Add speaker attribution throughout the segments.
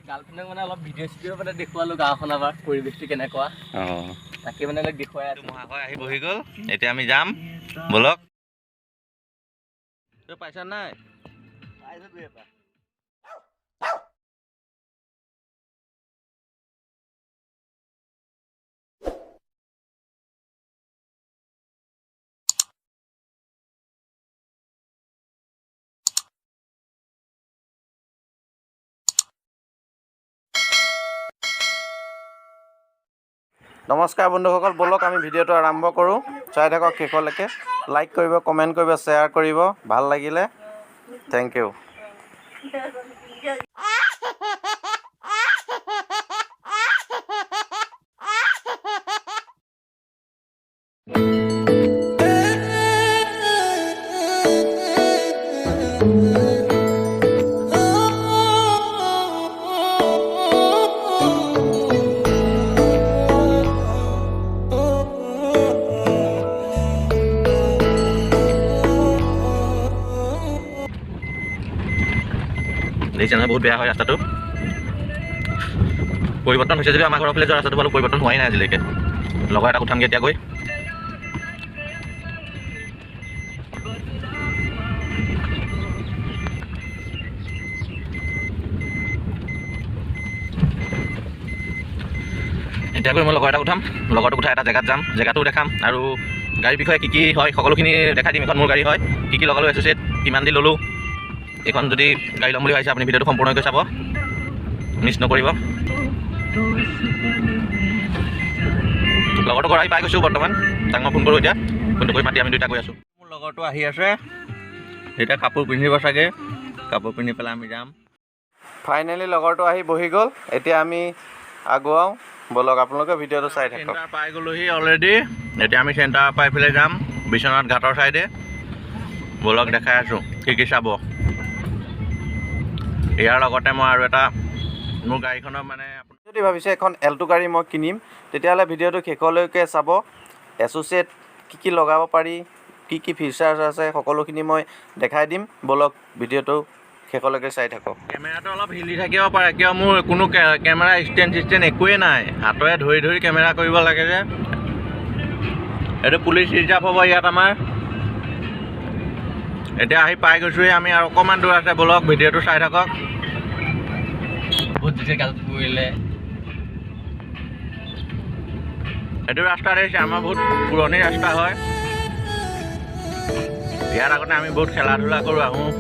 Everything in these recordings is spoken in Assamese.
Speaker 1: গাৰ্লফ্ৰেণ্ডক মানে অলপ ভিডিঅ' চিডিঅ' মানে দেখুৱালো গাঁওখন, আমাৰ পৰিৱেশটো কেনেকুৱা।
Speaker 2: অঁ।
Speaker 1: তাকে মানে অলপ দেখুৱাই আছো।
Speaker 2: মহাশয় আহি বহি গ'ল, এতিয়া আমি যাম। ব'লক। তই পাইছা নাই?
Speaker 1: পাইছো দুই এটা।
Speaker 3: নমস্কাৰ বন্ধুসকল, ব'লক আমি ভিডিঅ'টো আৰম্ভ কৰোঁ। চাই থাকক শেষলৈকে। লাইক কৰিব, কমেণ্ট কৰিব, শ্বেয়াৰ কৰিব ভাল লাগিলে। Thank you.
Speaker 2: দেখিছে নহয়, বহুত বেয়া হয় ৰাস্তাটো। পৰিৱৰ্তন হৈছে যদিও আমাৰ ঘৰৰ ফালে যোৱা ৰাস্তাটো অলপ পৰিৱৰ্তন হোৱাই নাই আজিলৈকে। লগৰ এটা উঠামগৈ এতিয়া গৈ। এতিয়া গৈ মই লগৰ এটা উঠাম। লগৰটোক উঠাই এটা জেগাত যাম, জেগাটোও দেখাম আৰু গাড়ীৰ বিষয়ে কি কি হয় সকলোখিনি দেখাই দিম। এইখন মোৰ গাড়ী হয়, কি কি লগালোঁ, এছ'চিয়েট কিমান দি ল'লোঁ। এইখন যদি গাড়ী ল'ম বুলি ভাবিছে, আপুনি ভিডিঅ'টো সম্পূৰ্ণকৈ চাব, মিছ নকৰিব। লগৰটো ঘৰ আহি পাই গৈছোঁ বৰ্তমান। তাক মই ফোন কৰোঁ এতিয়া। ফোনটো কৰি মাতি আমি দুইটা গৈ আছোঁ। মোৰ লগৰটো আহি আছে এতিয়া, কাপোৰ পিন্ধিব চাগে। কাপোৰ পিন্ধি পেলাই আমি যাম।
Speaker 3: ফাইনেলি লগৰটো আহি বহি গ'ল, এতিয়া আমি আগুৱাওঁ। ব'লক, আপোনালোকে ভিডিঅ'টো চাই থাকক।
Speaker 2: চেণ্টাৰ পাই গ'লোহি অলৰেডি। এতিয়া আমি চেণ্টাৰ পাই পেলাই যাম বিশ্বনাথ ঘাটৰ ছাইডে। ব'লক, দেখাই আছোঁ কি কি চাব। ইয়াৰ লগতে মই আৰু এটা মোৰ গাড়ীখনৰ মানে
Speaker 3: যদি ভাবিছে এখন এল্টো গাড়ী মই কিনিম, তেতিয়াহ'লে ভিডিঅ'টো শেষলৈকে চাব। এছ'চিয়েট কি কি লগাব পাৰি, কি কি ফিচাৰ্ছ আছে, সকলোখিনি মই দেখাই দিম। ব'লক, ভিডিঅ'টো শেষলৈকে চাই থাকক।
Speaker 2: কেমেৰাটো অলপ হিলি থাকিব পাৰে, কিয় মোৰ কোনো কেমেৰা ষ্টেণ্ড চিষ্টেণ্ড একোৱেই নাই। হাতেৰে ধৰি ধৰি কেমেৰা কৰিব লাগে যে। এইটো পুলিচ ৰিজাৰ্ভ হ'ব ইয়াত আমাৰ। এতিয়া আহি পাই গৈছোঁহি আমি, আৰু অকণমান দূৰ আছে। ব'লক, ভিডিঅ'টো চাই থাকক।
Speaker 1: বহুত যেতিয়া গালত পৰিলে।
Speaker 2: এইটো ৰাস্তাত আহিছে, আমাৰ বহুত পুৰণি ৰাস্তা হয়। ইয়াৰ আগতে আমি বহুত খেলা ধূলা কৰোঁ, আহোঁ।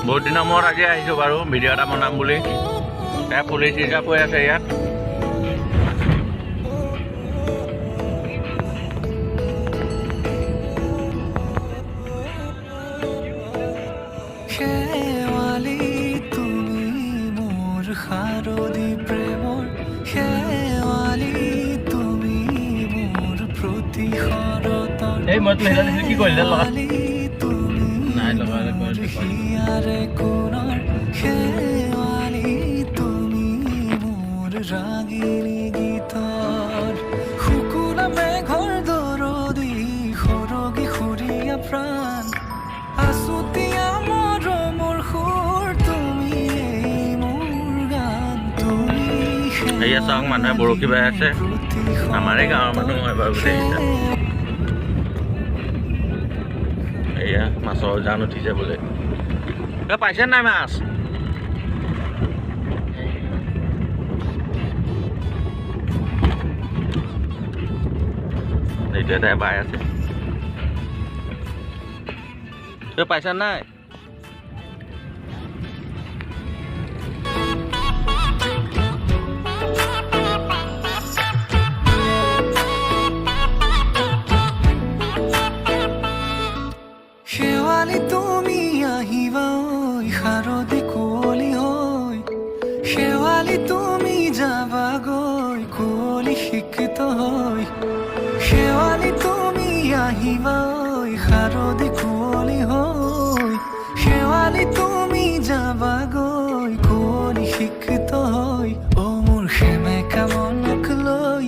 Speaker 2: বহুত দিনৰ মূৰত আজি আহিছোঁ বাৰু ভিডিঅ' এটা বনাম বুলি। এয়া পুলিচ ৰিজাৰ্ভ হৈ আছে ইয়াত।
Speaker 4: শেৱালি তুমি মোৰ শাৰদী প্ৰেমৰ, শেৱালি তুমি মোৰ প্ৰতি শৰতৰ।
Speaker 1: এই মই তোক সেইদিনা দেখিলোঁ, কি কৰিলে লগা?
Speaker 4: শেৱালি তুমি
Speaker 1: নাই লগা।
Speaker 4: মোৰ হিয়াৰে কোণৰ, শেৱালি তুমি মোৰ ৰাগিনী গীতৰ। শুকুলা মেঘৰ দৰদী সৰগী সুৰীয়া প্ৰাণ, আছুতীয়া মৰমৰ সুৰ, তুমি এই মোৰ গান, তুমি।
Speaker 2: এয়া চাওক, মানুহে বৰশী বাই আছে। আমাৰে গাঁৱৰ মানুহ হয় বাৰু গোটেইকেইটা। এয়া মাছৰ জান উঠিছে বোলে। এ পাইছে নাই মাছ? এইটো এটাই বাই আছে। তই পাইছা নাই?
Speaker 4: শেৱালি তুমি আহিবা ঐ শাৰদী কুঁৱলী হৈ, শেৱালি তুমি যাবা গৈ কুঁৱলী সিক্ত হৈ। শেৱালি তুমি আহিবা ঐ শাৰদী কুঁৱলী হৈ, শেৱালি তুমি যাবা গৈ কুঁৱলী সিক্ত হৈ। অ মোৰ সেমেকা মনক লৈ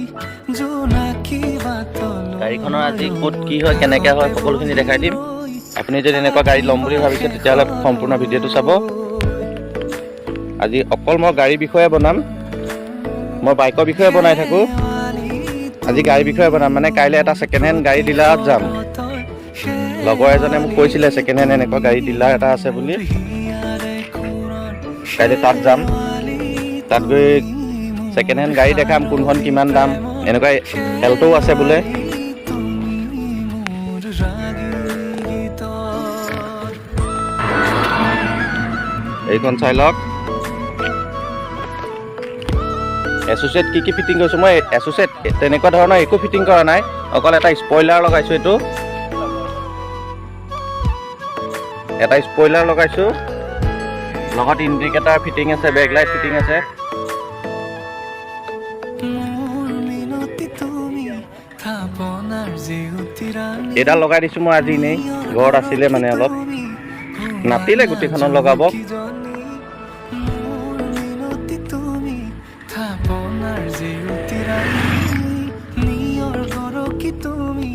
Speaker 4: জোনাকী বাটলৈ।
Speaker 2: গাড়ীখনৰ আজি ক'ত কি হয়, কেনেকৈ হয়, সকলোখিনি দেখাই দিম। আপুনি যদি এনেকুৱা গাড়ী ল'ম বুলি ভাবিছে, তেতিয়াহ'লে সম্পূৰ্ণ ভিডিঅ'টো চাব।
Speaker 3: আজি অকল মই গাড়ীৰ বিষয়ে বনাম, মই বাইকৰ বিষয়ে বনাই থাকোঁ, আজি গাড়ীৰ বিষয়ে বনাম। মানে কাইলৈ এটা ছেকেণ্ড হেণ্ড গাড়ী ডিলাৰত যাম। লগৰ এজনে মোক কৈছিলে ছেকেণ্ড হেণ্ড এনেকুৱা গাড়ী ডিলাৰ এটা আছে বুলি। কাইলৈ তাত যাম, তাত গৈ ছেকেণ্ড হেণ্ড গাড়ী দেখাম, কোনখন কিমান দাম। এনেকুৱা এল্ট'ও আছে বোলে।
Speaker 4: মোৰ ৰাগিনী গীতৰ।
Speaker 3: এইখন চাই লওক। এছ'চিয়েট কি কি ফিটিং কৰিছোঁ মই? এছ'চিয়েট তেনেকুৱা ধৰণৰ একো ফিটিং কৰা নাই, অকল এটা স্পইলাৰ লগাইছোঁ। এইটো এটা স্পইলাৰ লগাইছোঁ, লগত ইণ্ডিকেটাৰ ফিটিং আছে, বেক লাইট ফিটিং আছে।
Speaker 4: মোৰ মিনতি, তুমি থাপনাৰ জেউতি ৰাণী।
Speaker 3: এইডাল লগাই দিছোঁ মই আজি, এনেই ঘৰত আছিলে, মানে অলপ নাতিলে গোটেইখনত লগাব।
Speaker 4: মোৰ মিনতি, তুমি থাপনাৰ জেউতি ৰাণী, নিয়ৰ গৰকি তুমি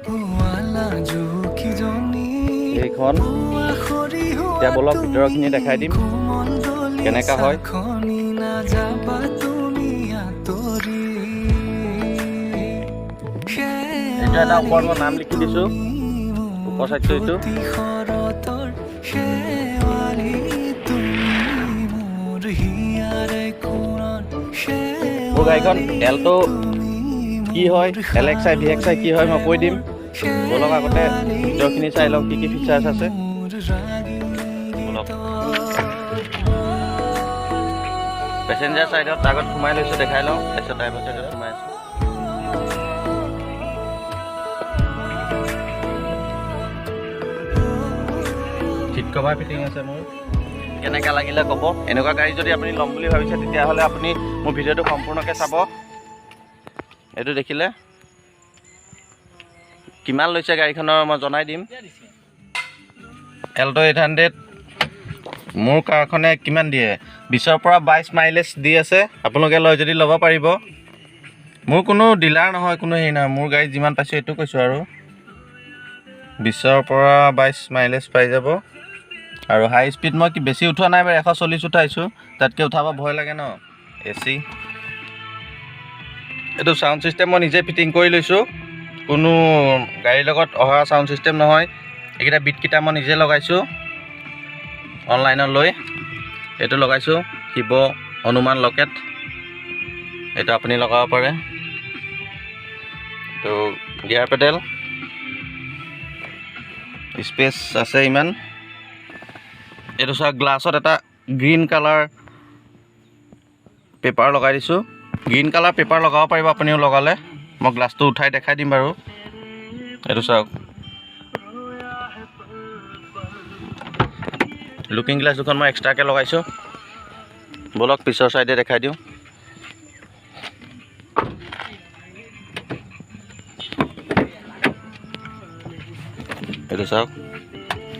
Speaker 4: পোৱালা জুকিজনী।
Speaker 3: এইখন এতিয়া ব'লক, ভিতৰৰখিনি দেখাই দিম কেনেকা হয়।
Speaker 4: নাযাবা তুমি আঁতৰি।
Speaker 3: এইটো এটা ওপৰত মই নাম লিখি দিছোঁ, ওপৰ চাইডটো এইটো।
Speaker 4: শৰতৰ শেৱালি তুমি, মোৰ হিয়াৰে কোণৰ।
Speaker 3: মোৰ গাড়ীখন এল্ট' কি হয়, এল এক্স আই, ভি এক্স আই কি হয়, মই কৈ দিম। ব'লক, আগতে ভিতৰখিনি চাই লওঁ কি কি ফিচাৰ্ছ আছে। ব'লক, পেচেঞ্জাৰ চাইডত আগত সোমাই লৈছোঁ, দেখাই লওঁ, তাৰপিছত ড্ৰাইভাৰ চাইডত সোমাই আছোঁ। চিট কভাৰ ফিটিং আছে মোৰ। কেনেকুৱা লাগিলে ক'ব। এনেকুৱা গাড়ী যদি আপুনি ল'ম বুলি ভাবিছে, তেতিয়াহ'লে আপুনি মোৰ ভিডিঅ'টো সম্পূৰ্ণকৈ চাব। এইটো দেখিলে, কিমান লৈছে গাড়ীখনৰ মই জনাই দিম। এল্ট' 800 মোৰ কাৰখনে কিমান দিয়ে? 20ৰ পৰা 22 মাইলেজ দি আছে। আপোনালোকে লয় যদি ল'ব পাৰিব। মোৰ কোনো ডিলাৰ নহয়, কোনো হেৰি নহয়, মোৰ গাড়ীত যিমান পাইছোঁ এইটো কৈছোঁ আৰু। 20ৰ পৰা 22 মাইলেজ পাই যাব। আৰু হাই স্পীড মই কি বেছি উঠোৱা নাই বাৰু, 140 উঠাইছোঁ, তাতকৈ উঠাব ভয় লাগে ন। এ চি, এইটো চাউণ্ড ছিষ্টেম মই নিজে ফিটিং কৰি লৈছোঁ, কোনো গাড়ীৰ লগত অহা চাউণ্ড ছিষ্টেম নহয়। এইকেইটা বিটকেইটা মই নিজে লগাইছোঁ অনলাইনত লৈ। এইটো লগাইছোঁ শিৱ হনুমান লকেট, এইটো আপুনি লগাব পাৰে। এইটো গিয়াৰ পেডেল, স্পেচ আছে ইমান। এইটো চাওক, গ্লাছত এটা গ্ৰীণ কালাৰ পেপাৰ লগাই দিছোঁ। গ্ৰীণ কালাৰ পেপাৰ লগাব পাৰিব আপুনিও লগালে। মই গ্লাছটো উঠাই দেখাই দিম বাৰু। এইটো চাওক, লুকিং গ্লাছ দুখন মই এক্সট্ৰাকৈ লগাইছোঁ। ব'লক, পিছৰ চাইডে দেখাই দিওঁ। এইটো চাওক,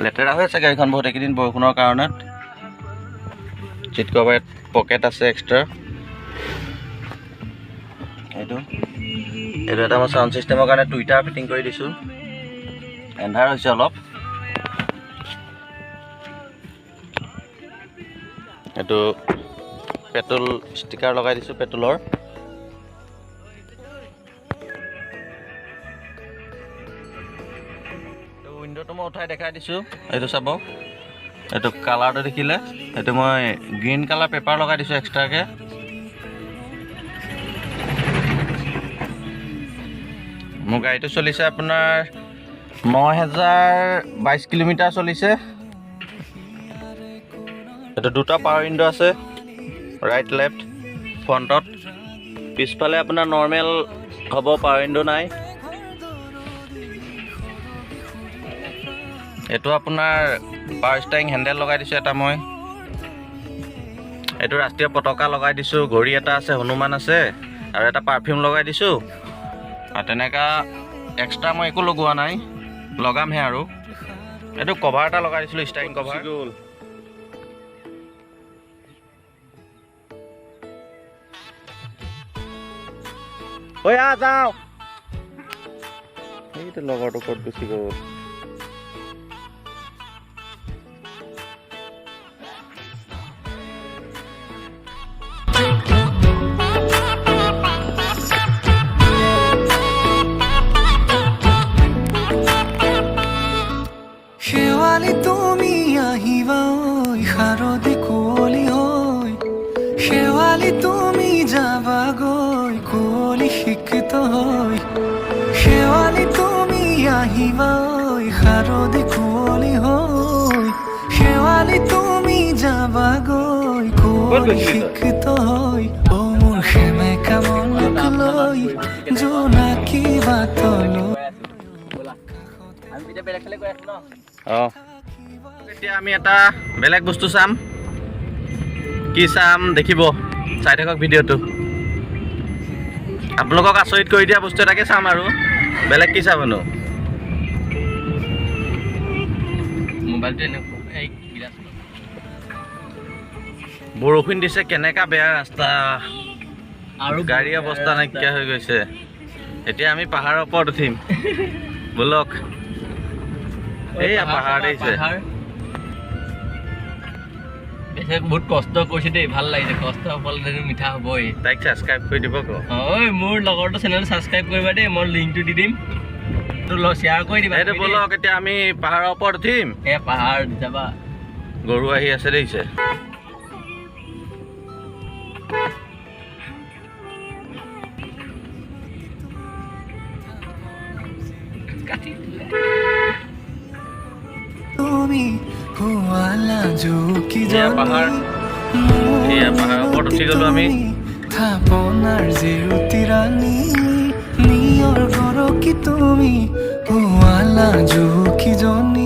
Speaker 3: লেতেৰা হৈ আছে গাড়ীখন বহুত এইকেইদিন বৰষুণৰ কাৰণত। চিট কভাৰ পকেট আছে এক্সট্ৰা। এইটো এটা মই চাউণ্ড ছিষ্টেমৰ কাৰণে টুইটাৰ ফিটিং কৰি দিছোঁ। এন্ধাৰ হৈছে অলপ। এইটো পেট্ৰল ষ্টিকাৰ লগাই দিছোঁ পেট্ৰলৰ। উইণ্ড'টো মই উঠাই দেখাই দিছোঁ। এইটো চাব, এইটো কালাৰটো দেখিলে, এইটো মই গ্ৰীণ কালাৰ পেপাৰ লগাই দিছোঁ এক্সট্ৰাকৈ। মোৰ গাড়ীটো চলিছে আপোনাৰ 9022 কিলোমিটাৰ চলিছে। এইটো দুটা পাৱাৰ উইণ্ড' আছে, ৰাইট লেফ্ট ফ্ৰণ্টত। পিছফালে আপোনাৰ নৰ্মেল হ'ব, পাৱাৰ উইণ্ড' নাই। এইটো আপোনাৰ পাৱাৰ ষ্টাৰিং হেণ্ডেল লগাই দিছোঁ এটা মই। এইটো ৰাষ্ট্ৰীয় পতাকা লগাই দিছোঁ, ঘড়ী এটা আছে, হনুমান আছে, আৰু এটা পাৰফিউম লগাই দিছোঁ। আৰু তেনেকুৱা এক্সট্ৰা মই একো লগোৱা নাই, লগামহে আৰু। এইটো কভাৰ এটা লগাই দিছিলোঁ, ষ্টাৰিং কভাৰ। ঐ আহ যাওঁ। এইটো লগৰটো ক'ত গুচি গ'ল?
Speaker 4: শেৱালি তুমি যাবাগৈ কুঁৱলী সিক্ত হৈ, শেৱালি তুমি আহিবা ঐ শাৰদী কুঁৱলী হৈ, শেৱালি তুমি যাবাগৈ কুঁৱলী সিক্ত হৈ। অ মোৰ সেমেকা মনক লৈ জোনাকী বাটলৈ।
Speaker 1: গৈ আছো ব'লা, আমি এতিয়া বেলেগ ফালে গৈ আছো ন?
Speaker 2: অঁ, এতিয়া আমি এটা বেলেগ বস্তু চাম। কি চাম দেখিব, চাই থাকক ভিডিঅ'টো। আপোনালোকক আচৰিত কৰি দিয়া বস্তু এটাকে চাম আৰু বেলেগ কি চাবনো?
Speaker 1: মোবাইলটো এনেকুৱা এই গিলাচ।
Speaker 2: বৰষুণ দিছে, কেনেকা বেয়া ৰাস্তা।
Speaker 1: আৰু
Speaker 2: গাড়ী অৱস্থা নাইকিয়া হৈ গৈছে। এতিয়া আমি পাহাৰৰ ওপৰত উঠিম, ব'লক। এইয়া পাহাৰ দেখিছে।
Speaker 1: পাহাৰ। বেচেৰা বহুত কষ্ট কৰিছে দেই, ভাল লাগিছে। কষ্ট ফল মিঠা হ'বই।
Speaker 2: তাইক ছাবস্ক্ৰাইব কৰি দিব ক।
Speaker 1: ঐ, মোৰ লগৰটো চেনেলটো ছাবস্ক্ৰাইব কৰিবা দেই, মই লিংকটো দি দিম, শ্বেয়াৰ কৰি দিবা।
Speaker 2: এইটো ব'লক, এতিয়া আমি পাহাৰৰ ওপৰত উঠিম।
Speaker 1: এই পাহাৰ যাবা।
Speaker 2: গৰু আহি আছে, দেখিছে।
Speaker 1: কাটি দিলে।
Speaker 4: তুমি হোৱালা জুকি।
Speaker 2: এয়া পাহাৰ। এয়া পাহাৰৰ ওপৰত উঠি গ'লো আমি।
Speaker 4: থাপনাৰ জেউতি ৰাণী, নিয়ৰ গৰকি তুমি হোৱালা জুকি জনী।